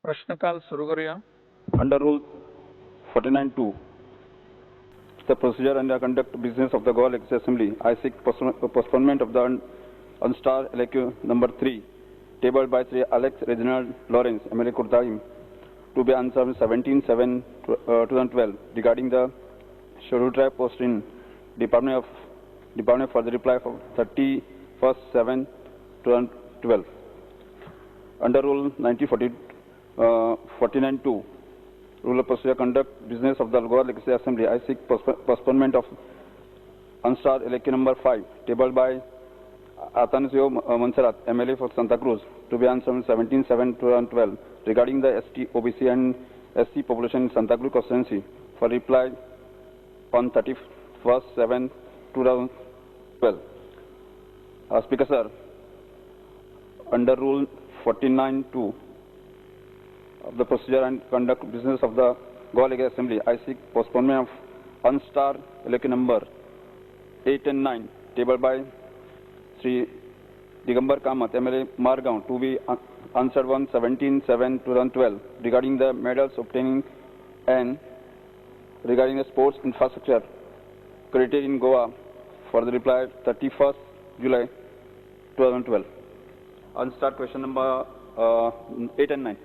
प्रश्नकाल सुरू करूया. Under Rule 49(2), the procedure and the conduct business of the Goa Legislative Assembly, I seek postponement of the unstar LAQ number 3, tabled by Sri Alex Reginald Lawrence, MLA Cortalim, to be answered on 17/7/2012 regarding the scheduled tribe post in Department for the reply for 31/7/2012. Under Rule 1940, 49(2), Rule of Procedure Conduct Business of the Goa Legislative Assembly, I seek postponement of unstar LAQ number 5, tabled by Atanasio Monserrate, MLA for Santa Cruz, to be answered on 17/7/2012 regarding the ST, OBC and SC population in Santa Cruz constituency for reply on 31/7/2012. Speaker sir, under Rule 49(2) of the procedure and conduct business of the Goa Legislative Assembly, I seek postponement of unstar LAQ number 8 and 9, tabled by Sri Digambar Kamat, MLA Margao, to be answered on 17/7/2012 regarding the medals obtaining and regarding the sports infrastructure created in Goa for the reply 31st July 2012. Unstarred question number 8 and 9.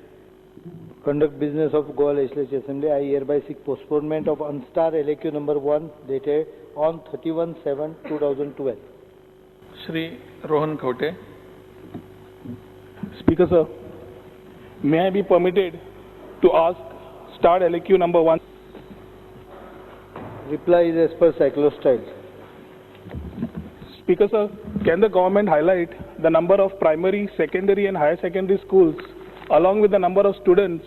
Conduct business of Goa Legislative Assembly, I hereby seek postponement of unstar LAQ number 1 dated on 31/7/2012. Shri Rohan Khaunte. Speaker sir, may I be permitted to ask starred LAQ number 1? Reply is as per cyclostyle. Speaker sir, can the government highlight the number of primary, secondary and higher secondary schools along with the number of students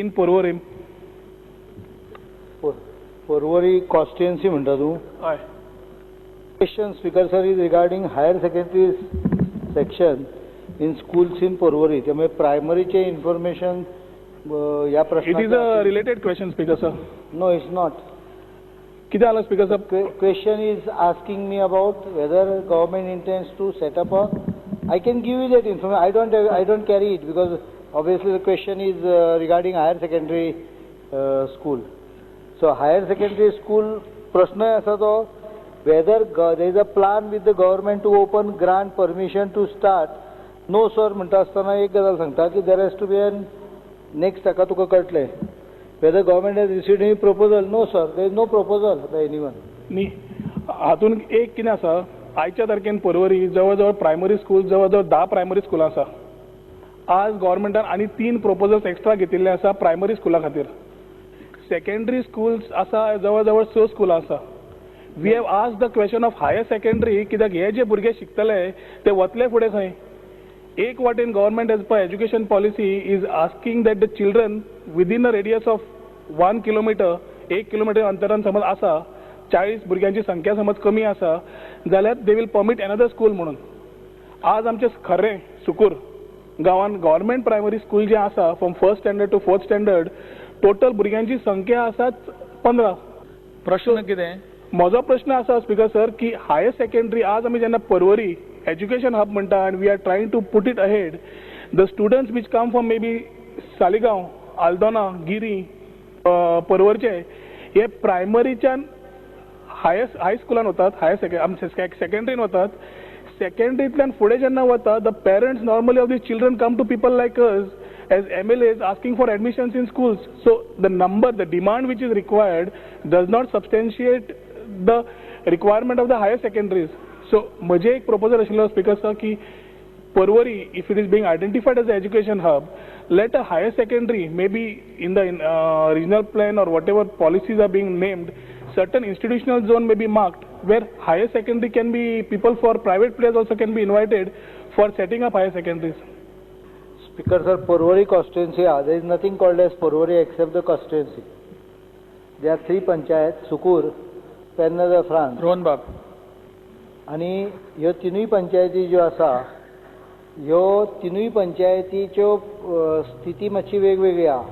in Porvorim? Porvorim constituency म्हणटा तूं? हय. Question, Speaker sir, is regarding higher secondary section in schools in Porvorim. त्यामुळे प्रायमरीचे information ह्या प्रश्नाचे. It is a related question, Speaker sir. No, it's not. कितें जालां Speaker sir? Question is asking me about whether government intends to set up a. I can give you that information. I don't carry it because obviously the question is regarding higher secondary school. So higher secondary school प्रश्न आसा तो whether there is a plan with the government to open grant permission to start. No sir म्हणटा आसतना एक गजाल सांगता की there has to be an next ताका तुका कळटलें. Whether government has received any proposal? No sir, there is no proposal by anyone. न्ही, हातून एक कितें आसा, आयच्या तारखेन पर्वरी जवळ जवळ प्रायमरी स्कूल जवळ जवळ 10 प्रायमरी स्कुलां आसा. आज गव्हर्मेंटान आनी 3 प्रोपोजल्स एक्स्ट्रा घेतिल्ले आसा प्रायमरी स्कुला खातीर. सेकंडरी स्कुल्स आसा जवळ जवळ 6 स्कुलां आसा. We have asked the question of higher secondary कित्याक हे जे भुरगे शिकतले ते वतले फुडें खंय. एक वाटेन government as per education policy is asking that the children within a radius of 1 kilometre, 1 kilometre अंतरान समज आसा 40 भुरग्यांची संख्या समज कमी आसा जाल्यार they will permit another school म्हणून. आज आमचे खरें सुकूर गांवान गव्हर्मेंट प्रायमरी स्कूल जें आसा from first standard to fourth standard total भुरग्यांची संख्या आसा 15. प्रश्न कितें? म्हजो प्रश्न आसा स्पीकर सर की हायर सेकंडरी आज आमी जेन्ना पर्वरी एज्युकेशन हब म्हणटा and we are trying to put it ahead, the students which come from maybe Saligao, Aldona, Giri, पर्वरचे हे प्रायमरीच्यान हायस्कुलान वतात, हायर सेकंडरीन वतात. सेकंडरींतल्यान फुडें जेन्ना वता the parents normally of these children come to people like us as MLAs asking for admissions in schools. So the number, the demand which is required does not substantiate the requirement of the higher secondaries. So म्हजें एक proposal आशिल्लो speaker sir की Porvorim, if it is being identified as an education hub, let a higher secondary, maybe in the regional plan or whatever policies are being named, certain institutional zone may be marked where higher secondary can be, people for private players also can be invited for setting up higher secondaries. Speaker sir, Porvorim constituency, there is nothing called as Porvorim except the constituency. There are 3 panchayat, Sukur, Penna France. Rohan Bab. आनी ह्यो तिनूय पंचायती ज्यो आसा ह्यो तिनूय पंचायतीच्यो स्थिती मातशी वेगवेगळी आहा.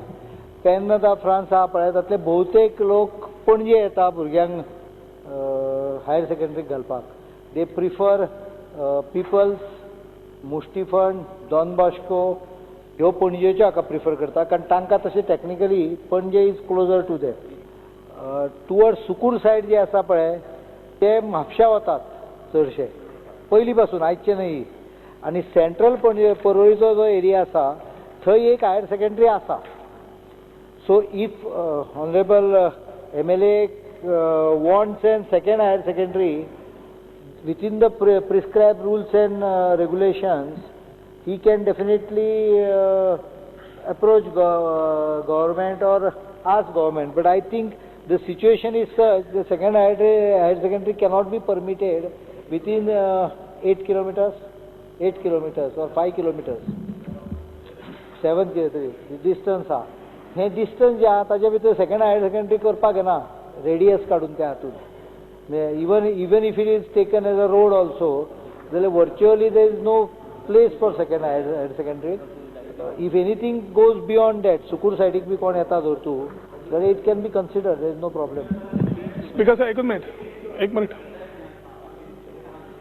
पेन्ना दा फ्रांस आहा पळय, तातले भोवतेक लोक पणजे येता भुरग्यांक हायर सेकंडरीक घालपाक. They prefer People's, Mushtifund, Don Bosco, ह्यो पणजेच्यो हाका प्रिफर करता, कारण तांकां तशें technically Panaji is closer to them. Toward Sukur side जे आसा पळय ते म्हापश्या वतात चडशे पयलीं पासून, आयचे न्हय. आनी सेंट्रल पणजे पर्वरीचो जो एरिया आसा थंय एक हायर सेकंडरी आसा. So if honourable MLA wants an second higher secondary within the prescribed rules and regulations, he can definitely approach government or ask government. But I think the situation is such, the second higher secondary cannot be permitted within 8 kilometers, 8 kilometers or 5 kilometers, 7 kilometers, the distance हा. हें distance जे आहा ताजे भितर second higher secondary करपाक येना, radius काडून त्या हातून. Even if it is taken as a road also, जाल्यार virtually there is no place for second higher secondary. If anything goes beyond that, Sukur सायडीक बी कोण येता जर तूं जाल्यार it can be considered, there is no problem. Speaker sir, एकूच minute, एक minute.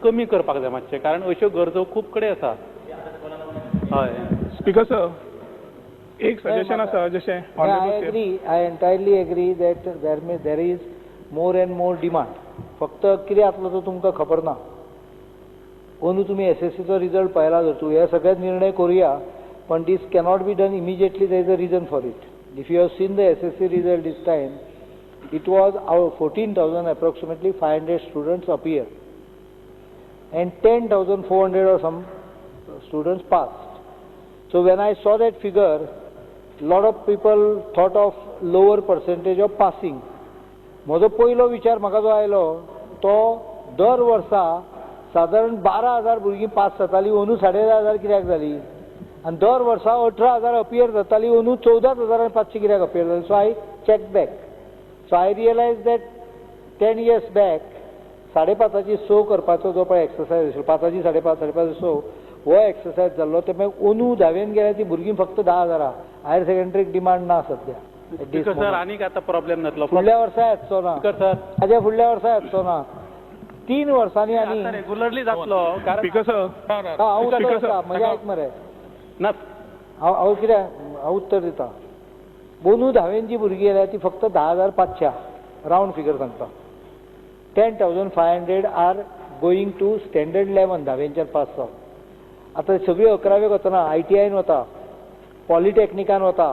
कमी करपाक जाय मातशें, कारण अश्यो गरजो खूब कडेन आसा. हय स्पीकर सर, एक सजेशन आसा जशें I agree, I entirely agree that there is more and more demand. फक्त कितें जातलो तो तुमकां खबर ना. अंदू तुमी एसएससीचो रिजल्ट पळयला जर तूं, हे सगळे निर्णय करुया, पण this cannot be done immediately. There is a reason for it. If you have seen the SSC result this time, it was our 14,000 approximately 500 students appear and 10,400 or some students passed. So when I saw that figure, lot of people thought of lower percentage of passing. म्हजो पयलो विचार म्हाका जो आयलो तो दर वर्सा सादारण 12,000 भुरगीं पास जातालीं, अंदू 10,500 कित्याक जाली? आनी दर वर्सा 18,000 अपियर जातालीं, अंदू 14,500 कित्याक अपियर जाली? So I check back. So I realise that 10 years back 5:30 6 करपाचो जो पळय एक्सरसायज आशिल्लो, 5 5:30 5:30 6 हो एक्सरसायज जाल्लो. ते मागीर अंदू धावेन गेल्या ती भुरगीं फक्त 10,000. हायर सेकंडरीक डिमांड ना सद्या. सर आनीक आतां प्रॉब्लेम जातलो फुडल्या वर्सा येतचो ना, ताज्या फुडल्या वर्सा येतचो ना, 3 वर्सांनी. आनी रेगुलरली जातलो. हांव उत्तर दिता, म्हजें आयक मरे ना, हांव कितें हांव उत्तर दिता. अंदू धावेन जी भुरगीं येल्या ती फक्त 10,500, रावंड फिगर सांगता. 10,500 are going to standard 11 धावेंच्यान pass जावन. आतां सगळीं 11वेक वतना आयटीआयन वता, पॉलिटॅक्निकान वता,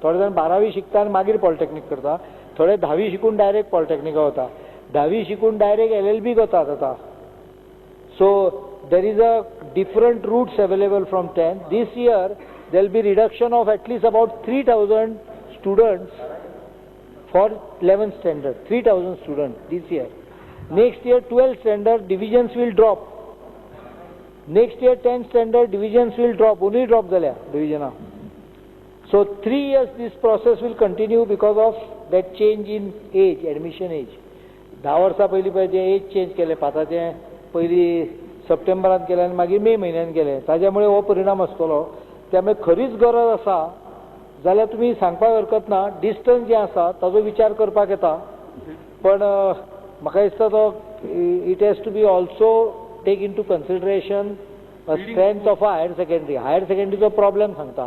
थोडे जाण 12वी शिकता आनी मागीर पॉलिटॅक्नीक करता, थोडे 10वी शिकून डायरेक्ट पॉलिटॅक्निका वता, 10वी शिकून डायरेक्ट LLB वतात आतां. So there is a different routes available from 10. This year there will be reduction of at least about 3,000 students for 11th standard, 3,000 students this year. Next year 12th standard divisions will drop. Next year 10th standard divisions will drop, only drop जाल्या डिविजना. So 3 years this process will continue because of that change in age, admission age. 10 वर्सां पयलीं पळय जें as change केलें, 5 पयलीं सप्टेंबरान केलें आनी मागीर मे म्हयन्यान केलें, ताज्या मुळे हो परिणाम आसतलो. त्यामुळे खरीच गरज आसा जाल्यार तुमी सांगपाक हरकत ना. डिस्टन्स जें आसा ताजो विचार करपाक येता, पण म्हाका दिसता तो it has to be also take into consideration a strength of a higher secondary. Higher सेकंडरीचो problem सांगता.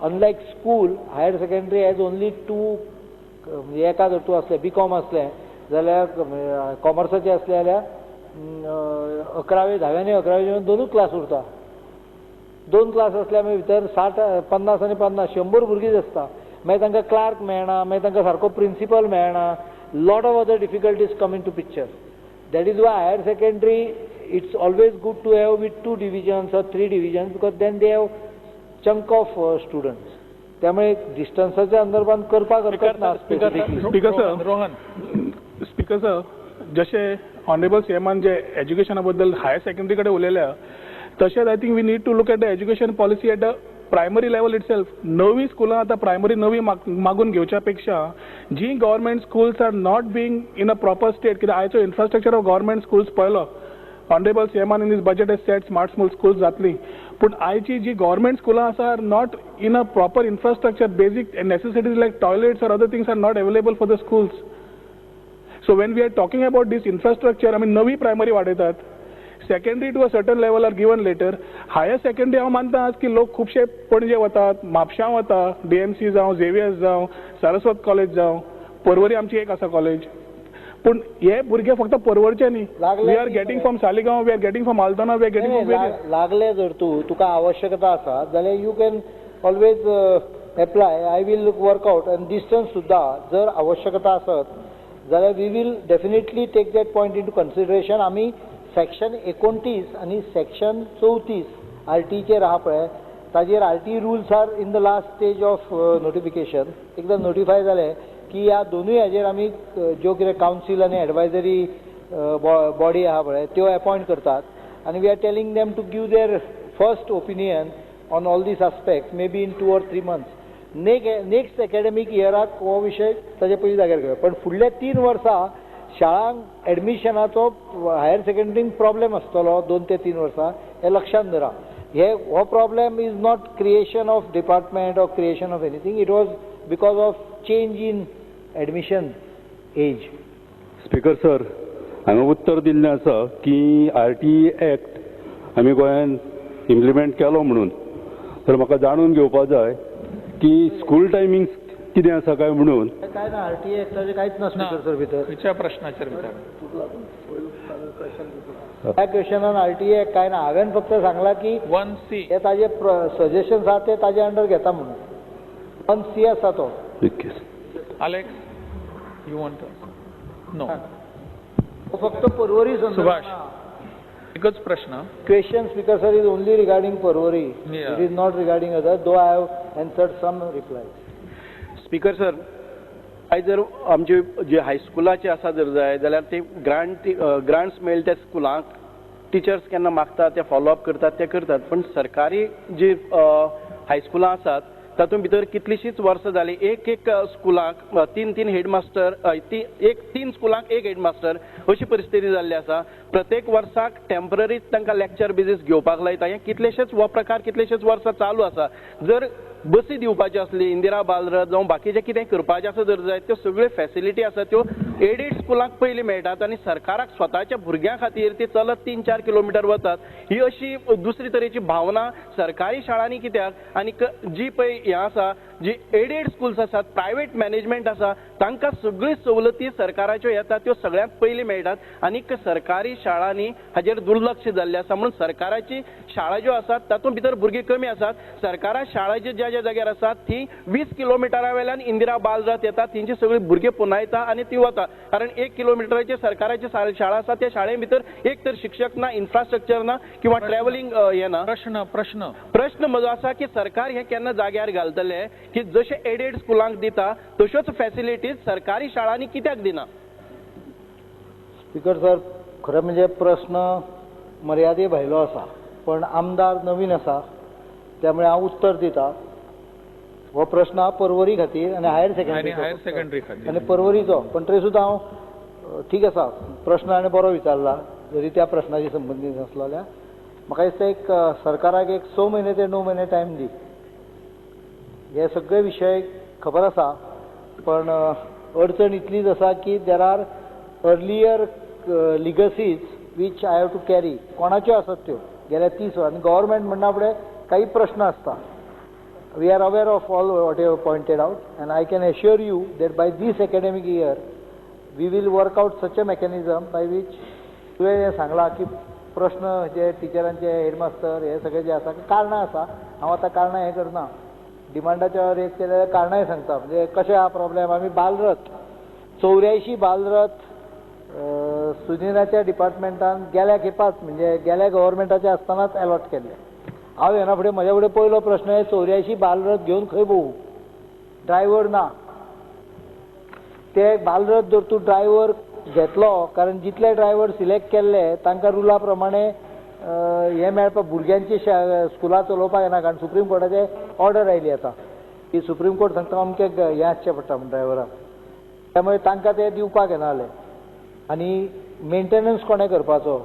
Unlike school, higher secondary has only 2, म्हणजे एका जर तूं आसलें बीकॉम आसलें जाल्यार कॉमर्साचें आसलें जाल्यार 11वे 10वे आनी 11वे दोनूच क्लास उरता. 2 क्लास आसल्यार मागीर भितर 60, 50 आनी 50, 100 भुरगींच आसता. मागीर तांकां क्लार्क मेळना, मागीर तांकां सारको प्रिंसिपल मेळना. Lot of other difficulties come into picture. That is why higher secondary it's always good to have with 2 divisions or 3 divisions, because then they have chunk of students. त्यामुळे डिस्टन्साच्या संदर्भात करपाक हरकत ना. Speaker sir, Rohan. Speaker sir, जशे honourable सीएमान जे एज्युकेशना बद्दल higher secondary कडेन उलयल्या, तशेंच I think we need to look at the education policy at the primary level itself. नवी स्कुलां आतां प्रायमरी नवी मागून घेवच्या पेक्षा जी government schools are not being in a proper state, कित्याक आयचो इन्फ्रास्ट्रक्चर ऑफ गव्हर्मेंट स्कुल्स पळयलो, honourable सीएमान in his budget has set smart schools जातली, पूण आयची जी गव्हर्मेंट स्कुलां आसा are not in a proper infrastructure. Basic necessities like toilets or other things are not available for the schools. So when we are talking about this infrastructure, आमी नवी primary वाडयतात, Secondary to a certain level are given later. Higher secondary हांव मानता आज की लोक खुबशे पणजे वतात, म्हापशां वता, डीएमसी जावं, झेवियर्स जावं, सारस्वत कॉलेज जावं, पर्वरी आमची एक आसा कॉलेज. पूण हे भुरगे फक्त पर्वरचे न्ही, we are getting from Saligao, we are getting from Aldona, we are getting from various. लागले जर तूं तुका आवश्यकता आसा जाल्यार you can always apply. I will work out. आनी डिस्टन्स सुद्दां जर आवश्यकता आसत जाल्यार we will definitely take that point into consideration. आमी सेक्शन 29 आनी सेक्शन 34 आरटीचेर आहा पळय, ताजेर RT rules are in the last stage of notification. एकदां नोटिफाय जालें की ह्या दोनूय हाजेर आमी ज्यो कितें कावन्सील आनी एडवायजरी बॉडी आहा पळय त्यो एपॉयंट करतात आनी we are telling them to give their first opinion on all these aspects maybe in 2 or 3 months. Next academic इयराक हो विशय ताजे पयलीं जाग्यार घेवया. पण फुडल्या 3 वर्सां शाळांक एडमिशनाचो हायर सेकंडरीक प्रॉब्लेम आसतलो 2 ते 3 वर्सां, हें लक्षांत धरा. हे हो problem is not creation of department or creation of anything, it was because of change in admission age. Speaker sir, हांवें उत्तर दिल्लें आसा की आर टी एक्ट आमी गोंयांत इम्प्लिमेंट केलो म्हणून, तर म्हाका जाणून घेवपा जाय की स्कूल टायमिंग्स कितें आसा काय म्हणून. काय ना, आर टी एक्टाचें कांयच ना स्पीकर सर भितर. खंयच्या प्रश्नाचेर विचार? ह्या क्वेश्चनान आर टी एक्ट काय ना. हांवें फक्त सांगलां की 1C हे ताजे सजेशन्स आहा ते ताजे अंडर घेता म्हणून. 1C आसा तो. Alex, you want no? फक्त पर्वरी. सुभाष, एकच प्रश्न. Question speaker sir is only regarding Porvorim. It is not regarding other, though I have answered some replies. Speaker sir, आयज जर आमचे जे हायस्कुलाचे आसा जर जाय जाल्यार ते ग्रांट्स मेळटा त्या स्कुलांक टिचर्स केन्ना मागतात ते फॉलोअप करतात ते करतात, पण सरकारी जी हायस्कुलां आसात तातूंत भितर कितलींशींच वर्सां जालीं एक एक स्कुलाक 3-3 हेडमास्टर, 3 स्कुलांक 1 हेडमास्टर अशी परिस्थिती जाल्ली आसा. प्रत्येक वर्साक टेम्पररी तांकां लेक्चर बेजीस घेवपाक लायता. हें कितलेशेच हो प्रकार कितलेशेच वर्सां चालू आसा. जर बसी दिवपाची आसली, इंदिरा बालरथ जावं बाकीचें कितें करपाचें आसा जर जाय, त्यो सगळ्यो फॅसिलिटी आसा त्यो एडेड स्कुलांक पयलीं मेळटात आनी सरकाराक स्वताच्या भुरग्यां खातीर ती चलत 3-4 किलोमिटर वतात. ही अशी दुसरी तरेची भावना सरकारी शाळांनी कित्याक? आनी जी पळय हें आसा, जी एडेड स्कुल्स आसात, प्रायवेट मॅनेजमेंट आसा, तांकां सगळ्यो सवलती सरकाराच्यो येतात त्यो सगळ्यांत पयलीं मेळटात आनी सरकारी शाळांनी हाजेर दुर्लक्ष जाल्लें आसा. म्हणून सरकाराची शाळा ज्यो आसात तातूंत भितर भुरगीं कमी आसात. सरकारा शाळा ज्या ज्या जाग्यार आसात ती 20 किलोमिटरा वेल्यान इंदिरा बालरथ येता, तेंची सगळी भुरगीं पुनायता आनी ती वता. कारण 1 किलोमिटराचे सरकाराची शाळा आसा त्या शाळे भितर एक तर शिक्षक ना, इन्फ्रास्ट्रक्चर ना, किंवा ट्रॅव्हलिंग हें ना. प्रश्न प्रश्न प्रश्न म्हजो आसा की सरकार हें केन्ना जाग्यार घालतलें की जशें एडेड स्कुलांक दिता तश्योच फॅसिलिटीज सरकारी शाळांनी कित्याक दिना? स्पीकर सर, खरें म्हणजे प्रश्न मर्यादे भायलो आसा, पण आमदार नवीन आसा त्यामुळे हांव उत्तर दिता. हो प्रश्न हा पर्वरी खातीर आनी हायर सेकंडरी, हायर सेकंडरी खातीर आनी पर्वरीचो, पण तरी सुद्दां हांव ठीक आसा. प्रश्न हाणें बरो विचारला, जरी त्या प्रश्नाशी संबंदीत नासलो जाल्यार. म्हाका दिसता एक सरकाराक एक 6 म्हयने ते 9 म्हयने टायम दी. हे सगळे विशय खबर आसा, पण अडचण इतलीच आसा की there are earlier legacies which I have to carry. कोणाच्यो आसत त्यो गेल्या 30 वर्सां. आनी गव्हर्मेंट म्हणना फुडें काही प्रश्न आसता. We are aware of all what you have pointed out, and I can assure you that by this academic year we will work out such a mechanism by which तुवें हें सांगलां की प्रश्न जे टिचरांचे, हेडमास्टर हे सगळे जे आसा कारणां आसा. हांव आतां कारणां हें करना, डिमांडाच्या रेज केल्यार कारणांय सांगता. म्हणजे कशें हा प्रॉब्लेम, आमी बालरथ 84 बालरथ सुदिनाच्या डिपार्टमेंटान गेल्या खेपाच, म्हणजे गेल्या गव्हर्मेंटाच्या आसतनाच एलॉट केल्ले. हांव येना फुडें म्हज्या फुडें पयलो प्रश्न आहे 84 बालरथ घेवन खंय भोंवू, ड्रायव्हर ना. ते बालरथ जर तूं ड्रायव्हर घेतलो, कारण जितले ड्रायव्हर सिलेक्ट केल्ले तांकां रुला प्रमाणे हें मेळपा, भुरग्यांची स्कुलां चलोवपाक येना, कारण सुप्रीम कोर्टाचे ऑर्डर आयली आतां की सुप्रीम कोर्ट सांगता अमकें हें आसचें पडटा म्हण ड्रायव्हराक, त्यामुळे तांकां ते दिवपाक येना जालें. आनी मेंटेनन्स कोणें करपाचो,